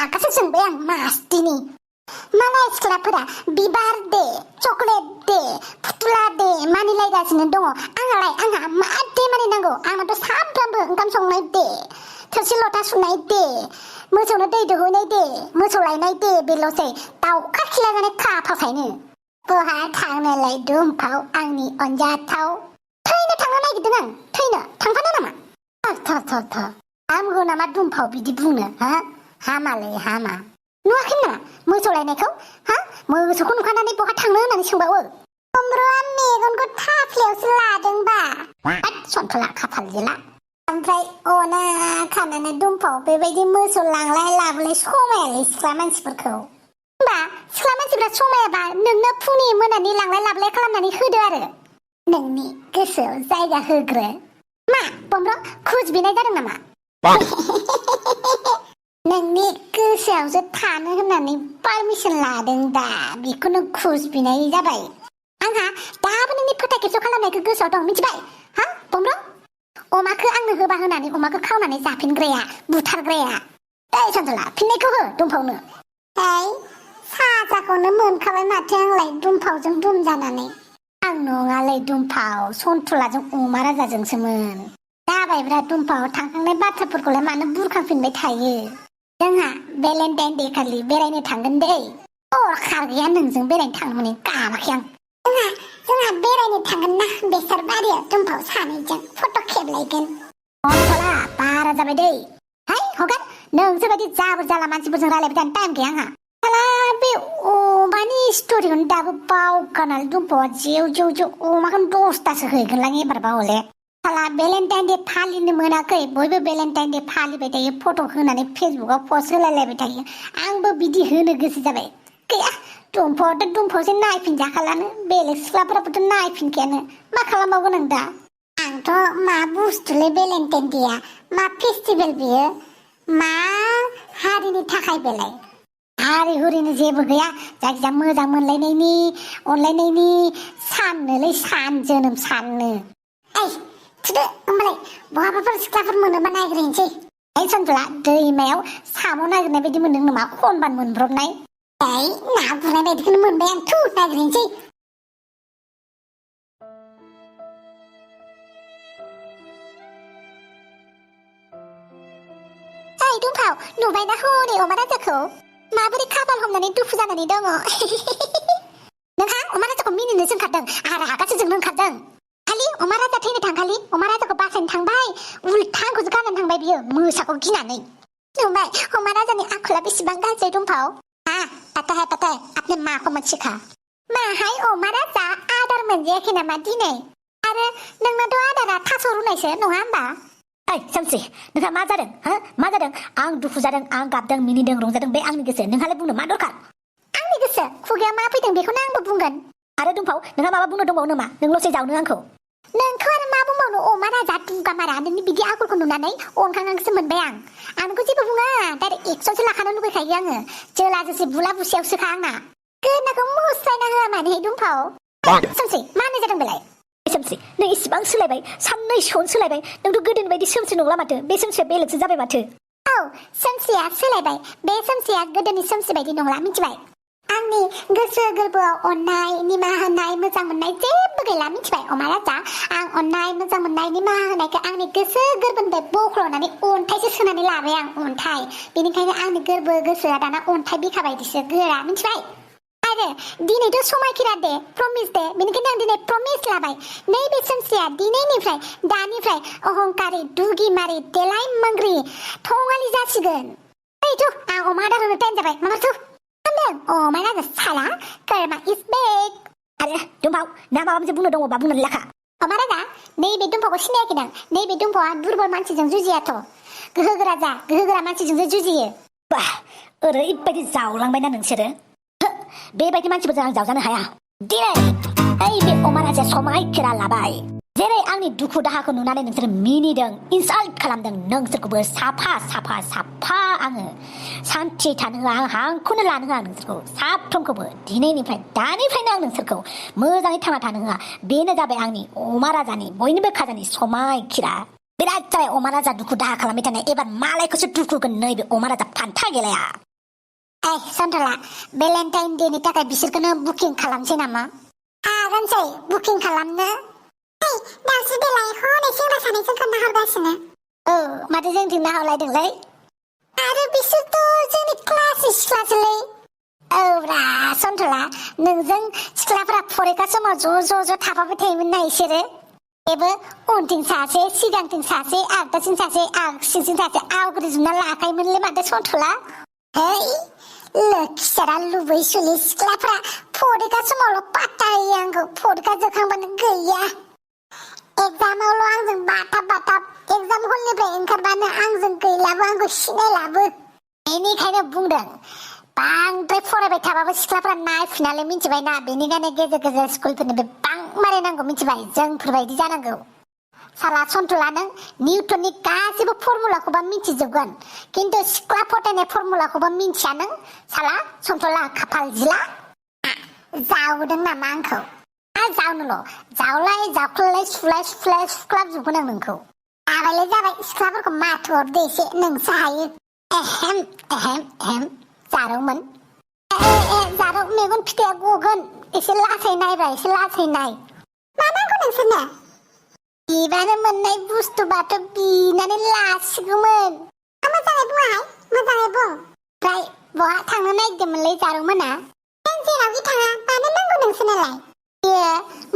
रागासो जोंबाय आं मास्तिनि मालाय सिख्लाफोरा बिबार दे चकलेट दे फुथुला दे मानिलायगासिनो दङ आंहा मा दे मानिनांगौ आंनाथ' सानफ्रामबो ओंखाम संनाय दे थोरसि लथा सुनाय दे मोसौनो दै दौहैनाय दे मोसौ लायनाय दे बेल'सै दाउखा खिला जानाय खाफावसायनो बहा थांनोलाय दुमफाव आंनि अनजाथाव थैनो थांनो नागिरदों आं थैनो थांफानो नामा थ हामगौ नामा दुमफाव बिदि बुंनो हामालै हामा नुवाखै नामा मोसौ लायनायखौ मोसौखौ नुखानानै बहा थांनो होननानै सोंबावो अमरुआ मेगनखौ थाफ्लियावसो लादोंबा सन्थला खाफाल गैला ओमफ्राय अना खानानै दुमफाव बेबायदि मोसौ लांलाय लाबोलाय समायालै सिख्ला मानसिफोरखौ होमबा सिख्ला मानसिफ्रा समायाबा नोंनो फुंनि मोनानि लांलाय लाबोलाय खालामनानै होदो आरो नोंनि गोसोआव जायगा होग्रो मा बमब्र खुज बिनाय जादों नामा नोंनि गोसोआवसो थानो होननानै पारमिसन लादों दा बेखौनो खुज बिनाय जाबाय आंहा दाबो नोंनि फोथाय खेबस' खालामनायखौ गोसोआव दं मिथिबाय बमब्र अमाखौ आंनो होबा होनानै अमाखौ खावनानै जाफिनग्राया बुथारग्राया सन्थला फिननायखौ हो दुमफावनो साजाखौनो मोनखाबाय माथो आंलाय दुमफावजों दुम जानानै आं नङालै दुमफाव सन्थलाजों अमा राजाजोंसोमोन जाबायब्रा दुमफाव थांखांनाय बाथ्राफोरखौलाय मानो बुरखांफिनबाय थायो जोंहा भेलेन्टाइन दे खालि बेरायनो थांगोन दै खार गैया नोंजों बेरायनो थांनो मोनै गामाखै आं जोंहा बेरायनो थांगोन ना बेसर बारियाव दुमफाव सानैजों फट' खेबलायगोन सन्थला बारा जाबाय दै हगार नोंसोर बायदि जाबोर जाला मानसिफोरजों रायलायबाय थानो टाइम गैया आंहा बे अमानि स्ट'रिखौनो दाबो बावगारनानै दुमफावआ जेव अमाखौनो 10थासो हैगोनलां एबारबा हले भेलेन्टाइन दे फालिनो मोनाखै बयबो भेलेन्टाइन दे फालिबाय थायो फट' होनानै फेसबुकआव पस्ट होलायलायबाय थायो आंबो बिदि होनो गोसो जाबाय गैया दुमफावसो नायफिनजाखालानो बेलेग सिख्लाफोराबोथ' नायफिनखायानो मा खालामबावगोन आं दा आंथ' मा बुस्थुलै भेलेन्टाइन देया मा फेस्टिभेल बियो मा हारिनि थाखाय बेलाय हारि हुरिनि जेबो गैया जायखिजाया मोजां मोनलायनायनि अनलायनायनि साननोलै सान जोनोम साननो थुदो होमबालाय बहाबाफोर सिख्लाफोर मोनोबा नायग्रोनोसै सन्थला दैमायाव साम' नागिरनाय बायदि मोनदों नामा खनबानो मोनब्रबनाय ना गुरनाय बायदिखौनो मोनबाय आं नागिरनोसै दुमफाव नुबायना हनै अमा राजाखौ माबोरै खाफाल हमनानै दुखु जानानै दङ नोंहा अमा राजाखौ मिनिनोसो ओंखारदों आरो रागासो जोंनो ओंखारदों खालि अमा राजा थैनो थांखालि अमा राजाखौ बासायनो थांबाय उल्था आंखौसो गारनानै थांबाय बियो मोसाखौ गिनानै नुबाय अमा राजानि आखला बेसेबां गाज्रि दुमफाव पता है आपने माँ को मत सिखा माहाय अमा राजा आदार मोनजायाखै नामा दिनै आरो नोंनाथ' आदारा थास' रुनायसो नङा होमबा सोमस्रि नोंहा मा जादों आं दुखु जादों आं गाबदों मिनिदों रंजादों बे आंनि गोसो नोंहालाय बुंनो मा दरखार आंनि गोसो खुगाया मा फैदों बेखौनो आंबो बुंगोन आरो दुमफाव नोंहा माबा बुंनो दंबावो नामा नोंल'सै जावनो आंखौ नोंखौ आरो मा बुंबावनो अमा राजा दुगामारा नोंनि बिदि आखलखौ नुनानै अनखांहांसो मोनबाय आं नोंखौ जेबो बुङा डाइरेक्ट एक्सनसो लाखानो लुबैखायो आङो जोला जोसि बुला बुसियावसोखा आंना गोदनाखौ मुस्रायना होआ माने दुमफाव सोमस्रि मा होननाय जादों बेलाय सोमस्रि नों इसिबां सोलायबाय साननैसोआवनो सोलायबाय नोंथ' गोदोनि बायदि सोमस्रि नंला माथो बे सोमस्रिया बेलेगसो जाबाय माथो सोमस्रिया सोलायबाय बे सोमस्रिया गोदोनि सोमस्रि बायदि नंला मिथिबाय आंनि गोसो गोरबोआव अननाय निमाहा होनाय मोजां मोननाय जेबो गैला मिथिबाय अमा राजा आं अननाय मोजां मोननाय निमाहा होनायखौ आंनि गोसो गोरबोनिफ्राय बख्ल'नानै अन्थाइसो सोनानै लाबाय आं अन्थाइ बेनिखायनो आंनि गोरबो गोसोआ दाना अन्थाइ बिखा बायदिसो गोरा मिथिबाय आरो दिनैथ' समायखिरा दे प्रमिस दे बेनिखायनो आं दिनै प्रमिस लाबाय नैबे सोमस्रिया दिनैनिफ्राय दानिफ्राय अहंकारि दुगिमारि देलाय मोंग्रि थङालि जासिगोन आं अमा आदार होनो टाइम जाबाय माबाथ' अमा राजा साला कर्मा इज बेक आरो दुमफाव ना माबा मोनसे बुंनो दङबा बुंनानै लाखा अमा राजा नैबे दुमफावखौ सिनायाखैदां नैबे दुमफावआ दुर्बल मानसिजों जुजियाथ' गोहोगोरा मानसिजोंसो जुजियो ओरैबायदि जावलांबायना नोंसोरो बेबायदि मानसिफोरजों आं जावजानो हाया दिनै बे अमा राजाया समायखेरा लाबाय जेरै आंनि दुखु दाहाखौ नुनानै नोंसोर मिनिदों इनसाल्ट खालामदों नोंसोरखौबो साफा आङो सान्थि थानो होआ आं हांखौनो लानो होआ नोंसोरखौ साफ्रोमखौबो दिनैनिफ्राय दानिफ्रायनो आं नोंसोरखौ मोजाङै थांना थानो होआ बेनो जाबाय आंनि अमा राजानि बयनिबो खाजानि समायखिरा बिराद जाबाय अमा राजा दुखु दाहा खालामबाय थानाय एबार मालायखौसो दुखु होगोन नैबे अमा राजा फान्था गेलाया सन्थला भेलेन्टाइन डेनि थाखाय बिसोरखौनो बुकिं खालामसै नामा? हागोनसै बुकिं खालामनो। दावसो बेलाय हनै सेंग्रा सानैजों खोन्थाहरगासिनो। माथो जोंथिं नाहरलायदोंलै? आरो बिसोरथ' जोंनि क्लासनि सिख्लासोलै। औब्रा सन्थला नोंजों सिख्लाफोरा फरिखा समाव ज' थाफाबाय थायोमोन ना इसोरो। बेबो उनथिं सासे सिगांथिं सासे आगदाथिं सासे आगसिथिं सासे आवग्रिजोबना लाखायोमोनलै माथो सन्थला। लोखिसारा लुबै सुलि सिख्लाफ्रा फरिखा समावल' पात्ता होयो आंखौ, फरिखा जोबखांबानो गैया। एग्जामावल' आंजों बाथाब एग्जाम हलनिफ्राय ओंखारबानो आंजों गैलाबो, आंखौ सिनायलाबो। बेनिखायनो बुंदों बांद्राय फरायबाय थाबाबो सिख्लाफ्रा नायफिनालै मिथिबायना। बेनिखायनो गेजेर स्कुलफोरनिबो बां मारिनांगौ मिथिबाय, जोंफोरबायदि जानांगौ। साला सन्थला नों निउटननि गासैबो फर्मुलाखौबा मिथिजोबगोन, खिन्थु सिख्ला फथायनाय फर्मुलाखौबा मिथिया नों। साला सन्थला खाफाल जिला जावदों नामा आंखौ? जावनोल' जावलाय जावख्लाय सुख्लाय सुख्लाबजोबगोन आं नोंखौ। जाबाय सिख्लाफोरखौ माथो हरदो एसे, नोंसो हायो। एहेम जारौमोन। जारौ मेगन फिथाइया गगोन, एसे लासै नायब्रा, एसे लासै नाय। मा नांगौ नोंसोरनो? बिबानो मोननाय बुस्थुबाथ' बिनानै लासिगौमोन। मोजाङै बुंहाय, मोजाङै बुं। ओमफ्राय बहा थांनो नागिरदोंमोनलै जारौमोना? जों जेरावखि थाङा, मानो नांगौ नोंसोरनोलाय?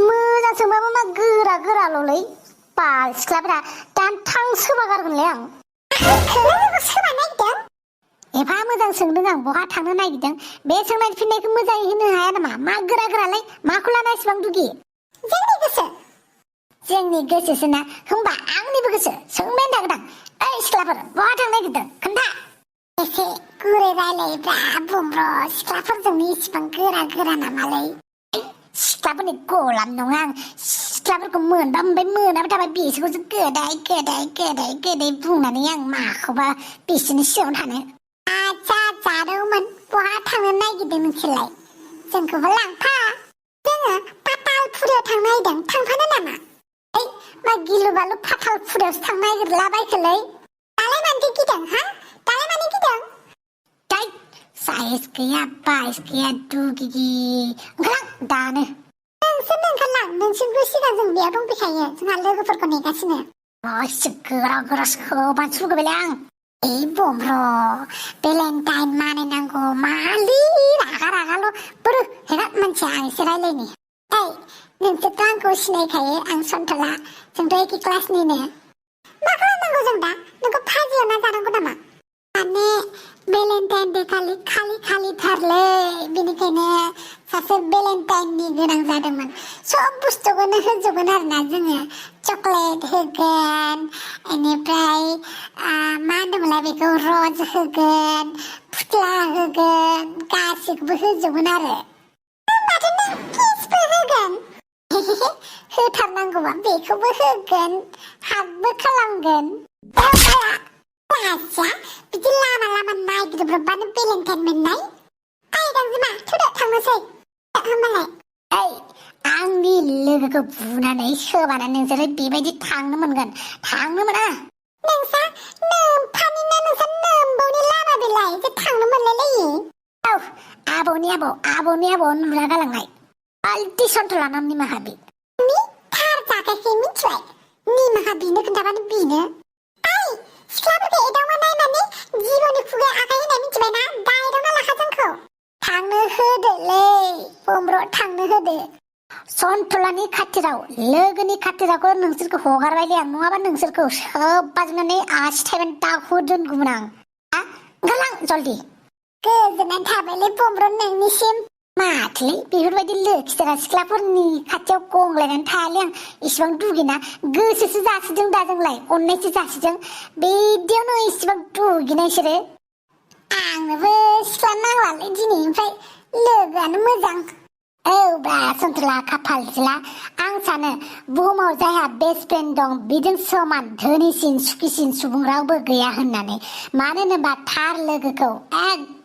मोजां सोंबाबो मा गोराल'लै। बाल सिख्लाफ्रा दानथां सोबा गारगोनलै आं। सोबा नागिरदों? एफा मोजां सोंदों आं, बहा थांनो नागिरदों। बे सोंनायनि फिननायखौ मोजाङै होनो हाया नामा? मा गोरालाय, माखौ लाना इसिबां दुगि? जोंनि गोसो। जोंनि गोसोसोना? होमबा आंनिबो गोसो। सोंबायानो थागोन आं। सिख्लाफोर बहा थांनो नागिरदों खोन्था। एसे गुरै रायलायोब्रा बुमब्र, सिख्लाफोरजोंनो इसिबां गोरा नामालै? सिख्लाफोरनि गलाम नङा आं। सिख्लाफोरखौ मोनबा ओमफ्राय मोनाबा थाबाय बिसोरखौसो गोदै बुंनानै आं माखौबा बिसोरनि सिगाङाव थानो। आच्छा जारौमोन, बहा थांनो नागिरदों नोंसोरलाय? जोंखौबो लांफा। जोङो पातालपुरियाव थांनो नागिरदों, थांफानो नामा? मा गिलु बालु पातालपुरियावसो थांनो नागिरलाबायखोलै? दालाय मानोथो गिदों? दालाय मानो गिदों? साइस गैया बाइस गैया दुगिगि ओंखारलां दानो। नोंसोरनो ओंखारलां, नोंसोरखौ सिगां जों बेयाव दंफैखायो, जोंहा लोगोफोरखौ नेगासिनो। एसे गोरा सोबानो सुगोबायलै आं। बुमब्र भेलेन्टाइन मानिनांगौ मालै रागाल' बोरो हेगा मानसिया आं एसे रायलायनि। नोंसोरथ' आंखौ सिनायखायो, आं सन्थला, जोंथ' एखे क्लासनिनो। मा खालामनांगौ जों दा? नोंखौ फाजि एवना जानांगौ नामा? माने भेलेन्टाइन डे खालि थारलै, बेनिखायनो सासे भेलेन्टाइननि गोनां जादोंमोन। सब बुस्थुखौनो होजोबगोन आरोना जोङो। चकलेट होगोन, बेनिफ्राय मा होनदोंमोनलाय बेखौ, रज होगोन, फुथ्ला होगोन, गासैखौबो होजोबगोन आरो। माथो नों किसबो होगोन? होथारनांगौबा बेखौबो होगोन, हागबो खालामगोन। बिदि लामा नायगिरब्रबबानो भेलेन्टाइन मोननाय? गांजेमा थुदो थांनोसै होमबालाय। आंनि लोगोखौ बुनानै सोबाना नोंसोरो बेबायदि थांनो मोनगोन? थांनो मोना। नोंसा नोम्फानिना नोंसा नोम्बौनि लामा बेलाय जे थांनो मोनलायलायो। आबौनि आबौ नुना गालांनाय आल्टि सन्थला नाम निमाहा बि। थार जागायखै मिथिबाय? निमाहा बिनो खोन्थाबानो बिनो। सिख्लाफोरखौ एदावना नायनानै जिबौनि खुगायाव आखाइ होनाय मिथिबायना? दा एदावना लाखा जोंखौ। थांनो होदोलै बुमब्र, थांनो होदो। सन्थलानि खाथिराव, लोगोनि खाथिरावखौ नोंसोरखौ हगारबायलै आं, नङाबा नोंसोरखौ सोबबाजोबनानै आसि थाइबानो दाहु दोनगौमोन आं। ओंखारलां जल्दि। गोजोननाय थाबायलै बुमब्र नोंनिसिम। माथोलै बेफोरबायदि लोखिसारा सिख्लाफोरनि खाथियाव गंग्लायनानै थायालै आं। इसिबां दुगिना गोसोसो जासिदों दा जोंलाय, अननायसो जासिदों। बिदियावनो इसिबां दुगिनाय बिसोरो। आंनोबो सिख्ला नांलालै दिनैनिफ्राय, लोगोआनो मोजां। ब्रा सन्थला खाफाल जिला, आं सानो बुहुमाव जायहा बेस्ट फ्रेन्ड दं बिजों समान धोनिसिन सुखिसिन सुबुं रावबो गैया होननानै। मानो होनोबा थार लोगोखौ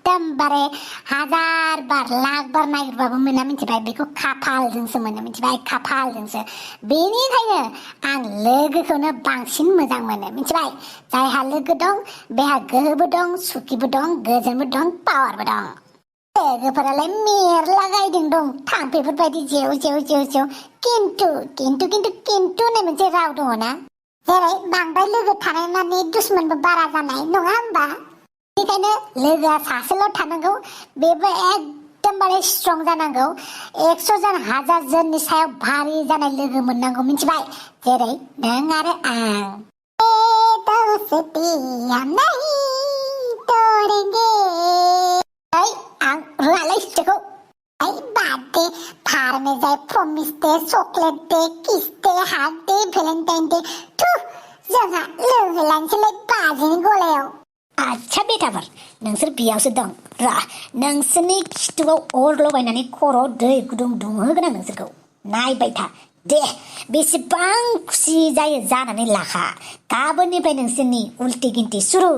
एकदमबारे हाजार बार लाख बार नागिरबाबो मोना मिथिबाय बेखौ खाफालजोंसो मोनो मिथिबाय खाफालजोंसो बेनिखायनो आं लोगोखौनो बांसिन मोजां मोनो मिथिबाय जायहा लोगो दं बेहा गोहोबो दं सुखिबो दं गोजोनबो दं पावारबो दं लोगोफोरालाय मेरलागायदों दं थाम्फैफोरबायदि जेव जेव जेव जेव किन्तु होननाय मोनसे राव दङ ना जेरै बांद्राय लोगो थानाय माने दुश्मनबो बारा जानाय नङा होमबा बेनिखायनो लोगोआ सासेल' थानांगौ बेबो एकदमबारे स्ट्रं जानांगौ 100 जन 1000 जननि सायाव भारी जानाय लोगो मोननांगौ मिथिबाय जेरै नों आरो आं दोस्ती हम नहीं तोड़ेंगे आं रोङालै बेखौ बात दे फार में जाए प्रमिस दे चकलेट दे किस दे हाग दे भेलेन्टाइन दे थु जोंहा लोंहैलानोसैलाय बाजिनि गलायाव आच्छा बेटाफोर नोंसोर बेयावसो दं र नोंसोरनि खिथुआव अर लगायनानै खर'आव दै गुदुं दुंहोगोन आं नोंसोरखौ नायबाय था दे बेसेबां खुसि जायो जानानै लाखा गाबोननिफ्राय नोंसोरनि उल्टि गिन्थि सुरु